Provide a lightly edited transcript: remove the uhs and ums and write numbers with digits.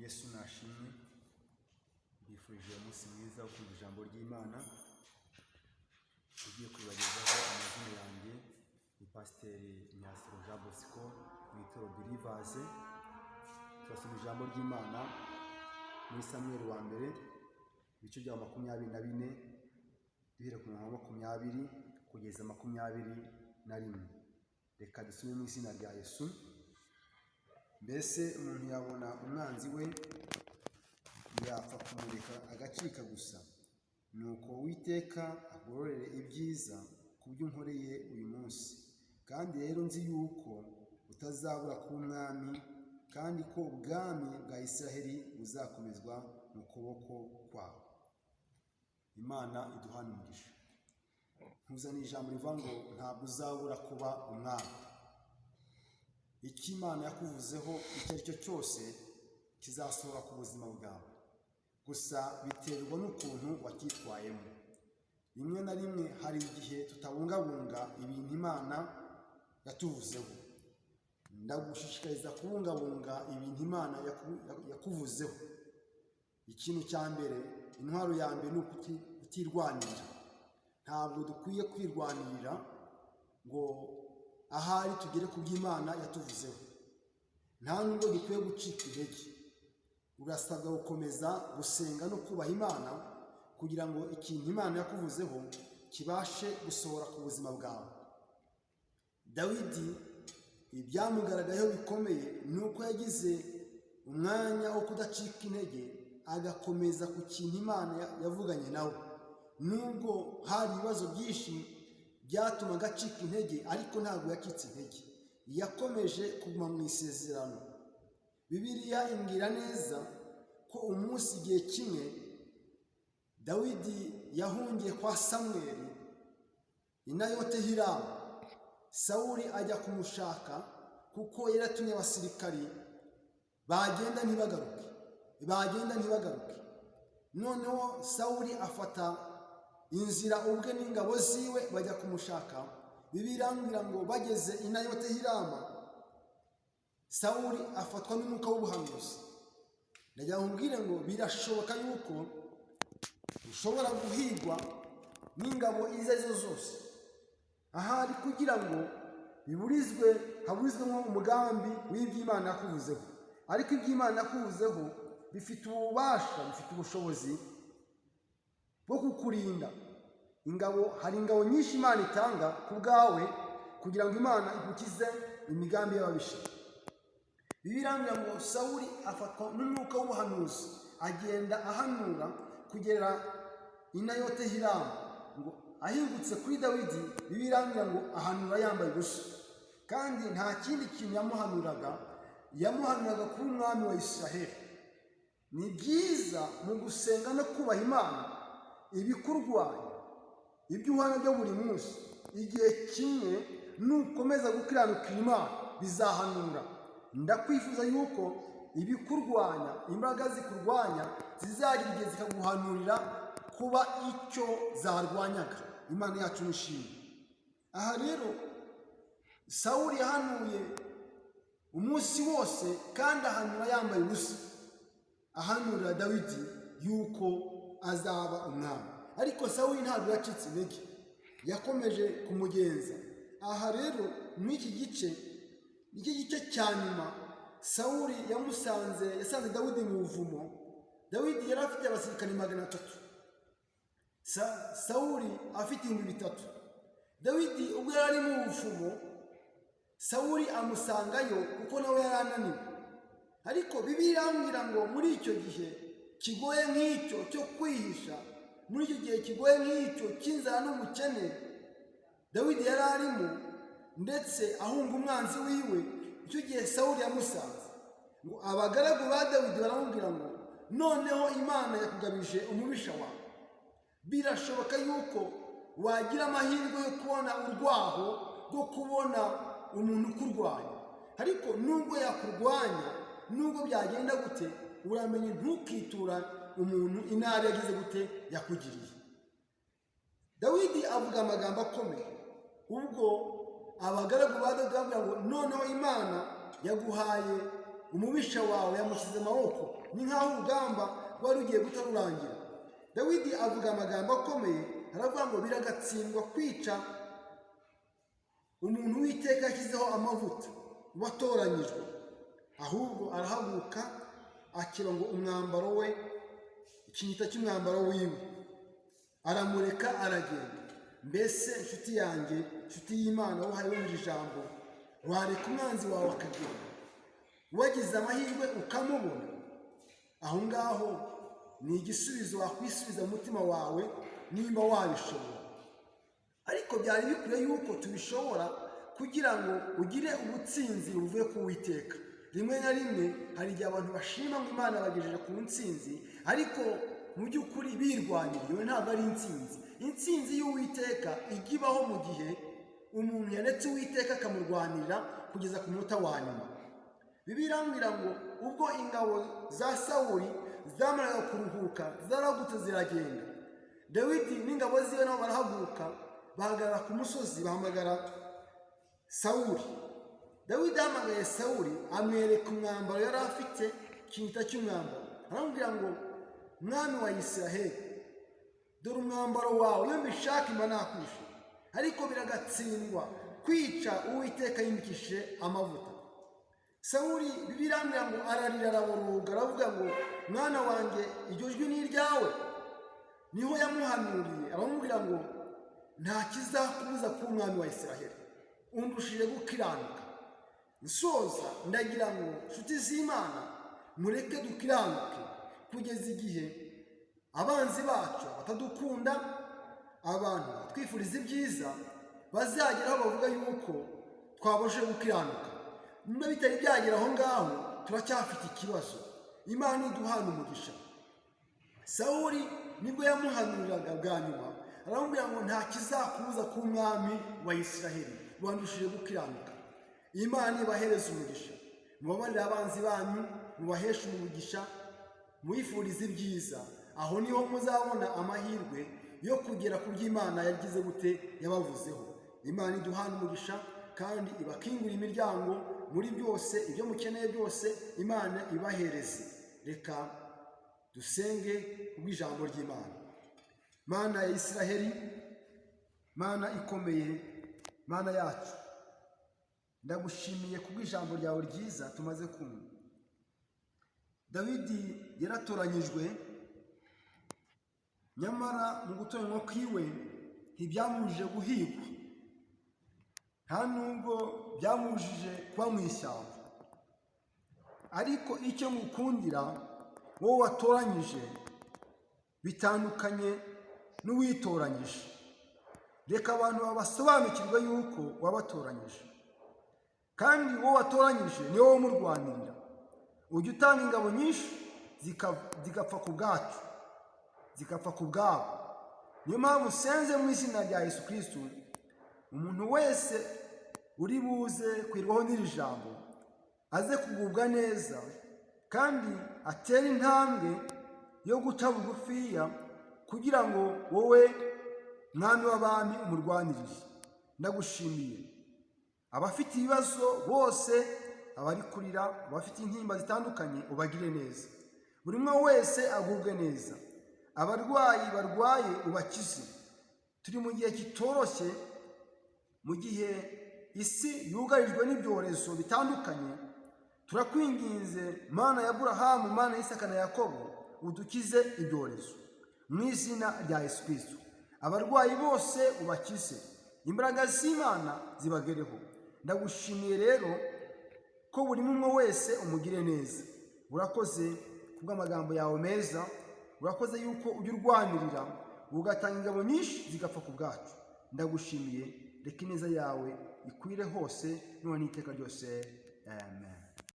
Yesu nashimwe. Mbifurije umunsi mwiza wo kumva ijambo ry'Imana. Ugiye kubibagezaho, amazina yanjye ni Pasiteri Myasiro Jean Bosco mu itorero Believers. Turasoma ijambo ry'Imana muri Samweli wa mbere, ibice bya 24, duhere ku murongo wa 20 kugeza 21. Reka dusome mu izina rya Yesu. Mbese umuntu yabona umwanzi we, yapfa kumureka agacika gusa? Nuko Uwiteka agororere ibyiza ku byo unkoreye uyu munsi. Kandi rero nzi yuko utazabura kuba umwami, kandi ko ubwami bwa Isiraheli buzakomezwa mu kuboko kwawe. Imana iduhane umugisha. Nkuzaniye ijambo rivuga ngo ntabwo uzabura kuba umwami. Icyo Imana yakuvuzeho icyo ari cyo cyose kizasohora ku buzima bwawe, gusa biterwa n'ukuntu wacyitwayemo. Rimwe na rimwe hari igihe tutabungabunga ibintu Imana yatuvuzeho. Ndagushishikariza kubungabunga ibintu Imana yakuvuzeho. Ikintu cya mbere, intwaro ya mbere, ni ukutirwanirira. Ntabwo dukwiye kwirwanirira ngo ahari tugere ku byo Imana yatuvuzeho. Nta nubwo dukwiye gucika intege. Urasabwa gukomeza gusenga no kubaha Imana kugira ngo ikintu Imana yakuvuzeho kibashe gusohora ku buzima bwawe. Dawidi, ibyamugaragayeho bikomeye ni uko yagize umwanya wo kudacika intege, agakomeza ku kintu Imana yavuganye nawe. Nubwo hari ibibazo byinshi byatumaga acika intege, ariko ntabwo yacitse intege, yakomeje kuguma mu isezerano. Bibiliya imbwira neza ko umunsi, igihe kimwe, Dawidi yahungiye kwa Samweli i Nayote Hiramu. Sawuli ajya kumushaka kuko yari atumye abasirikari, bagenda ntibagaruke, bagenda ntibagaruke. Noneho Sawuli afata inzira ubwe n'ingabo ziwe, bajya kumushaka. Bibiliya irambwira ngo bageze i Nayote Hirama, Sawuli afatwa n'umwuka w'ubuhanuzi. Ndagira ngo nkubwire ngo birashoboka yuko ushobora guhigwa n'ingabo izo ari zo zose, ahari kugira ngo biburizwe, haburizwemo umugambi w'iby'Imana yakuvuzeho. Ariko iby'Imana yakuvuzeho bifite ububasha, bifite ubushobozi bwo kukurinda ingabo. Hari ingabo nyinshi Imana itanga ku bwawe kugira ngo Imana igukize imigambi y'ababisha. Bibiliya irambwira ngo Sawuli afatwa n'umwuka w'ubuhanuzi, agenda ahanura kugera i Nayote Hiramu. Ngo ahingutse kuri Dawidi, Bibiliya irambwira ngo ahanura yambaye ubusa, kandi nta kindi kintu yamuhanuraga, yamuhanuraga kuba umwami wa Isiraheli. Ni byiza mu gusenga no kubaha Imana, ibikurwanya, ibyo uhana byo buri munsi, igihe kimwe nukomeza gukiranukira Imana bizahanura. Ndakwifuza yuko ibikurwanya, imbaraga zikurwanya, zizagira igihe zikaguhanurira kuba icyo zarwanyaga. Imana yacu nishimwe. Aha rero Sawuli yahanuye umunsi wose, kandi ahanura yambaye ubusa, ahanurira Dawidi yuko azaba umwami. Ariko Sawuli ntabwo yacitse intege, yakomeje kumugenza. Aha rero muri iki gice, nicyo gice cya nyuma, Sawuli yamusanze, yasanze Dawidi mu buvumo. Dawidi yari afite abasirikari 300, Sawuli afite 3000. Dawidi ubwo yari ari mu buvumo, Sawuli amusangayo kuko nawe yari ananiwe. Ariko Bibiliya irambwira ngo muri icyo gihe kigoye nk'icyo cyo kwihisha, muri icyo gihe kigoye nk'icyo cy'inzara n'ubukene Dawidi yari arimo, ndetse ahunga umwanzi wiwe, icyo gihe Sawuli yamusanze. Ngo abagaragu ba Dawidi baramubwira ngo noneho Imana yakugabije umubisha wawe. Birashoboka yuko wagira amahirwe yo kubona urwaho rwo kubona umuntu ukurwanya, ariko nubwo yakurwanya, nubwo byagenda gute, uramenye ntukitura umuntu inabi yagize gute, yakugiriye. Dawidi avuga amagambo akomeye ubwo abagaragu ba Dawidi bamubwira ngo noneho Imana yaguhaye Umubisha wawe yamushyize amaboko. Ni nk'aho urugamba rwari rugiye guta rurangira. Dawidi avuga amagambo akomeye, aravuga ngo biragatsindwa kwica umuntu Uwiteka yashyizeho amavuta, watoranyijwe. Ahubwo arahaguruka, akeba ngo umwambaro we, ikinyita cy'umwambaro wiwe, aramureka aragenda. Mbese inshuti yanjye, inshuti y'Imana, wowe wumva ijambo, wareka umwanzi wawe akagenda, wagize amahirwe ukamubona aho ngaho? Ni igisubizo wakwisubiza mu mutima wawe nimba wabishobora. Ariko byari bikwiye yuko tubishobora kugira ngo ugire ubutsinzi buvuye ku Witeka. Rimwe na rimwe hari igihe abantu bashima ngo Imana bagejeje ku ntsinzi, ariko mu by'ukuri birwaniriye. Ntabwo ari intsinzi. Intsinzi y'Uwiteka ijya ibaho mu gihe umuntu yaretse Uwiteka akamurwanirira kugeza ku munota wa nyuma. Bibiliya irambwira ngo ubwo ingabo za Sawuli zamaraga kuruhuka, zaragutse ziragenda, Dawidi n'ingabo ziwe nabo barahaguruka, bahagarara ku musozi, bahamagara Sawuli. Dawidi ahamagaye Sawuli, amwereka umwambaro yari afite, ikinyita cy'umwambaro, aramubwira ngo: "Mwami wa Isiraheli, dore umwambaro wawe, iyo mbishaka mba nakwishe, ariko biragatsindwa kwica Uwiteka yimikishije amavuta." Sawuli, Bibiliya irambwira ngo ararira, araboroga, aravuga ngo: "Mwana wanjye, iryo jwi ni iryawe?" Niho yamuhanuriye, aramubwira ngo: "Nta kizakubuza kuba umwami wa Isiraheli, undushije gukiranuka." Nsoza, ndagira ngo inshuti z'Imana, mureke dukiranuke kugeza igihe abanzi bacu batadukunda, abantu batwifuriza ibyiza, bazageraho bavuga yuko twabashije gukiranuka. Niba bitari byagera aho ngaho, turacyafite ikibazo. Imana iduhana umugisha. Sawuli nibwo yamuhanuriraga bwa nyuma, aramubwira ngo: "Nta kizakubuza kuba umwami wa Isiraheli, wandushije gukiranuka." Imana ibahereza umugisha. Mubabarire abanzi banyu, mubaheshe umugisha, mubifurize ibyiza. Aho niho muzabona amahirwe yo kugera ku byo Imana yagize gute, yabavuzeho. Imana iduhana umugisha kandi ibakingura imiryango muri byose. Ibyo mukeneye byose, Imana ibahereze. Reka dusenge kubw'ijambo ry'Imana. Mana ya Isiraheli, Mana ikomeye, Mana yacu, ndagushimiye kubw'ijambo ryawe ryiza tumaze kumva. Dawidi yaratoranyijwe, nyamara mu gutoranywa kwiwe ntibyamubujije guhigwa, nta nubwo byamubujije kuba mu ishyamba. Ariko icyo ngukundira, wowe watoranyije bitandukanye n'uwitoranyije. Reka abantu babasobanukirwe yuko wabatoranyije, kandi wowe watoranyije ni wowe umurwanirira. Ujya utanga ingabo nyinshi zigapfa ku bwacu, zigapfa ku bwabo. Niyo mpamvu usenze mu izina rya Yesu Kirisitu, umuntu wese uri buze kwirwaho n'iri jambo aze kugubwa neza kandi atere intambwe yo guca bugufiya kugira ngo wowe, Mwami w'abami, umurwanirire. Ndagushimiye. Abafite ibibazo bose, abari kurira, abafite intimba zitandukanye, ubagire neza. Buri umwe wese agubwe neza. Abarwayi barwaye, ubakize. Turi mu gihe kitoroshye, mu gihe isi yugarijwe n'ibyorezo bitandukanye. Turakwinginze, Mana ya Aburahamu, Mana ya Isaka na Yakobo, udukize ibyorezo mu izina rya Yesu Kristo. Abarwayi bose ubakize, imbaraga z'Imana zibagereho. Ndagushimiye rero ko buri umwe wese umugire neza. Urakoze kubw'amagambo yawe meza. Urakoze yuko ujya urwanirira, ugatanga ingabo nyinshi zigapfa ku bwacu. Ndagushimiye. Reka ineza yawe ikwire hose, none n'iteka ryose. Amen.